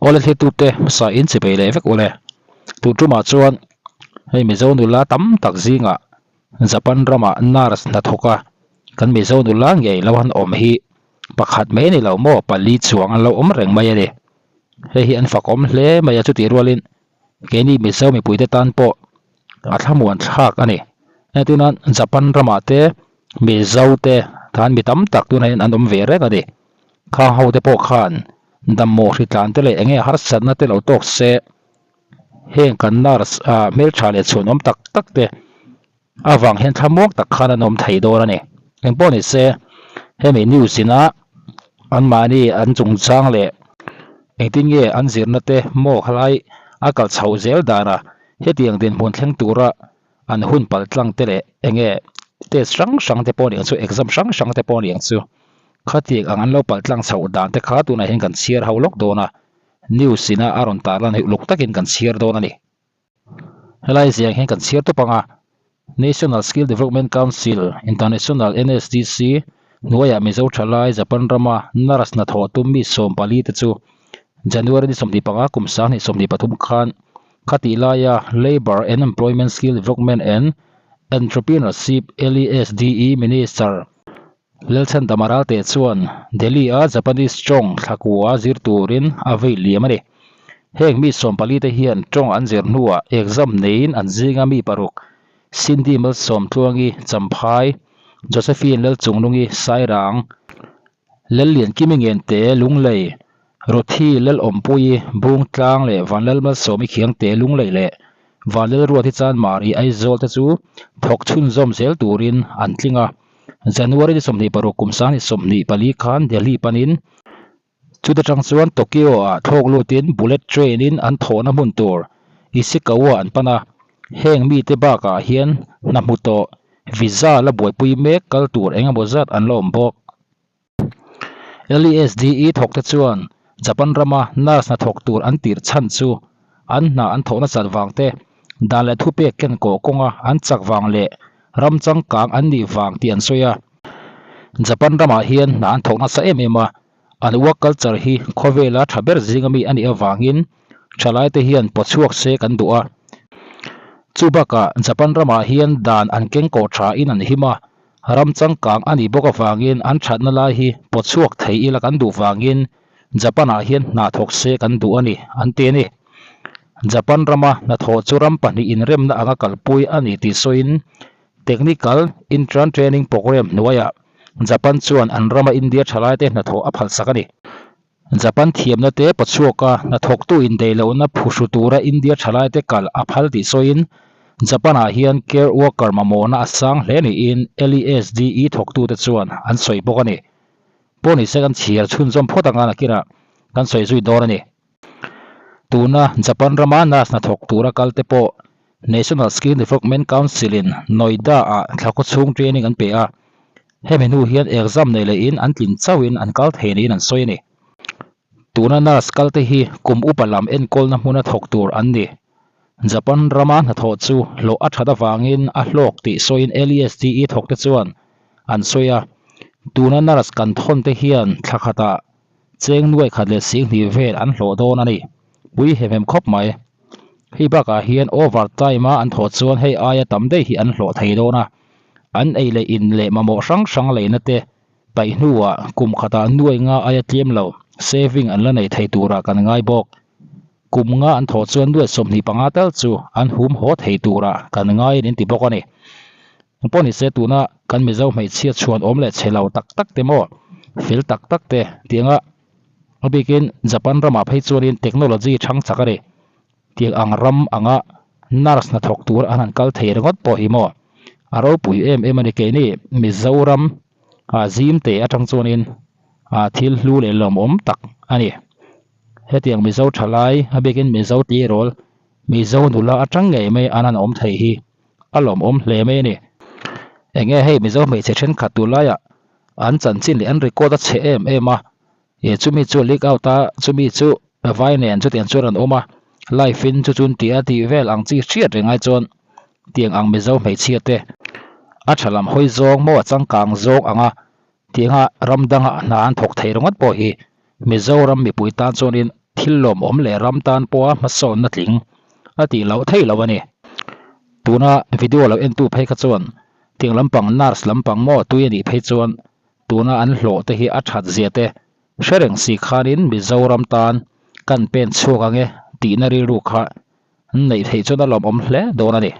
Awle thlirtute hmasa in chipei leh vek ule. Tun tumah chuan hei Mizo nula tam tak zingah Japan ramah nurse hnathawk a kan Mizo nula ngei lo han awm hi pakhat mai a ni lo maw pali chuang an lo awm reng mai a ni. Hei hi an fakawm hle mai a chutih rualin keini Mizo mipuite tan pawh a thlamuan thlak a ni. Entirna Japan ramah te Mizo te tan mi tam tak tunah hian an awm ve reng a ni. Khang ho te pawh khan dammawh hritlan te leh enge harsatna te lo tawk se heng kan nurse ah hmeltha leh chhuanawm tak tak te avang hian thlamuang tak khan an awm thei dawn a ni. Engpawh ni se hemi news ina anmahni an chungchang leh engtin nge an zirna te maw khalai a kal chhoh zel dana hetiang dinhmun thleng tura an hun pal tlang te leh enge test hrang hrang te pawh ni ang chu exam hrang hrang te pawh ni ang chu khatiang ang an lo pal tlang chhoh dan te kha tunah hian kan chhiar ho lawk dawn a news ina a rawn tar lan hi uluk takin kan chhiar dawn a ni helai ziang hian kan chhiar tawp ang a National Skill Development Council International NSDC hnuaiah Mizo thalai Japan rama nurse hnathawh tum mi 14 te chu January ni 25 kum 2023 khan Khatih laia Labour and Employment Skill Development and Entrepreneurship, LESDE, Minister Lalchhan Damaralte chuan Delhi-a Japanese tawng thlakua zir turin a vei liam a ni. Heng mi 14 te hian tawng an zir hnuah exam neiin an zinga mi paruk Cindy Malsawmtluangi, Champhai, Josephine Lalchungnungi, Sairang, Lallian Kimi Ngente, Lunglei, Ruthi Lalawmpuii, Bungtlang leh Vanlalmalsawmi Khiangte, Lunglei leh Vanlalruati Chanmari, Aizawl te chu thawk chhunzawm zel turin an tling a. January ni 26 kum 2024 khan Delhi panin chuta tang chuan Tokyo-ah thlawk lutin bullet train-in an thawhna hmun tur Ishikawa an pan a. Heng mite bakah hian hna hmu tawh visa la buaipui mek kal tur eng emaw zat an la awm bawk. LESDE thawk te chuan Japan rama nurse hna thawk tur an tirh chhan chu an hna an thawhna chat vang te, dan leh thupek ken kawh kawnga an chak vang leh ram changkang an nih vang tih an sawi a. Japan ramah hian hna an thawk nasa em em a, an work culture hi khawvela tha ber zinga mi a nih avangin thalaite hian pawchhuak se kan duh a. Chu bakah Japan ramah hian dan an keng kawh thain an him a, Ram changkang a nih bawk avangin an thatna lai hi pawchhuak thei ila kan duh vangin Japan-ah hian hna thawk se kan duh a ni, an ti a ni. Japan rama hnathawh chu ram pahnih inremna anga kalpui a ni tih sawiin Technical Intern Training Programme hnuaiah Japan chuan an rama India thalaite hnathawh a phalsak a ni. Japan thiamna te pawchhuaka hnathawktu indeihlohna phuhru tura India thalaite kal a phal tih sawiin Japan-ah hian care worker mamawhna a sang hle niin LESDE thawktute chuan an sawi bawk a ni. Pawh ni se kan chhiar chhunzawm phawt anga nakinah kan sawi zui dawn a ni. Tuna Japan rama nurse hnathawk tura kalte pawh National Skill Development Council-in Noida-ah thlakhaw chhung training an pe a, hemi hnu hian exam nei lehin an tlin chauhin an kal thei niin an sawi a ni. Tuna nurse kalte hi kum upa lam enkawlna hmuna thawk tur an ni. Japan rama hnathawh chu hlawh a that avangin a hlawk tih sawiin LESDE thawkte chuan an sawi a, tuna nurse kan thawnte hian thla khatah cheng nuai khat leh singhnih vel an hlawh dawn a ni. Pui hem hem khawp mai. Hei bakah hian over time a an thawh chuan hei aia tam daih hi an hlawh thei dawn a. An ei leh in leh mamawh hrang hrang leina te paih hnuah kum khatah nuai nga aia tlem lo saving an la nei thei turah kan ngai bawk. Kum nga an thawh chuan nuai 25 tal chu an hum haw thei turah kan ngai an inti bawk a ni. Pawh ni se tuna kan Mizo hmeichhia chhuan awm leh chhe lo tak tak te maw fel tak tak te tianga A bikin Japan ramah phei chuanin technology thang chak a ni. Tiang ang ram anga nurse hnathawk tur an han kal thei ringawt pawh hi maw a ropui em em a ni. Keini Mizoram ah zim te atang chuanin ah thil hlu leh lawmawm tak a ni. Hetiang Mizo thalai a bikin Mizo tleirawl Mizo nula atang ngei mai an han awm thei hi a lawmawm hle mai a ni. Enge hei Mizo hmeichhe thenkhat tunlaiah an chanchin leh an record a chhe em em a, ih chumi chu leak out a, chumi chu vai nen chutiang chuan an awm a, live in chu chun tih a tih vel ang chi hriat reng ai chuan tiang ang Mizo hmeichhia te a tha lam hawi zawng maw a changkang zawng ang a, tianga ram danga hna an thawk thei ringawt pawh hi Mizoram mipui tan chuanin. thil lawmawm leh ram tan pawha hmasawnna tling a tih loh theih loh a ni. Tuna video lo entu phei kha chuan tiang lampang nurse lampang maw tui a nih phei chuan tuna an hlawh te hi a that zia te hre reng si khanin Mizoram tan kan pen chhuak ang e tihna rilru kha neih theih chuan a lawmawm hle dawn a ni.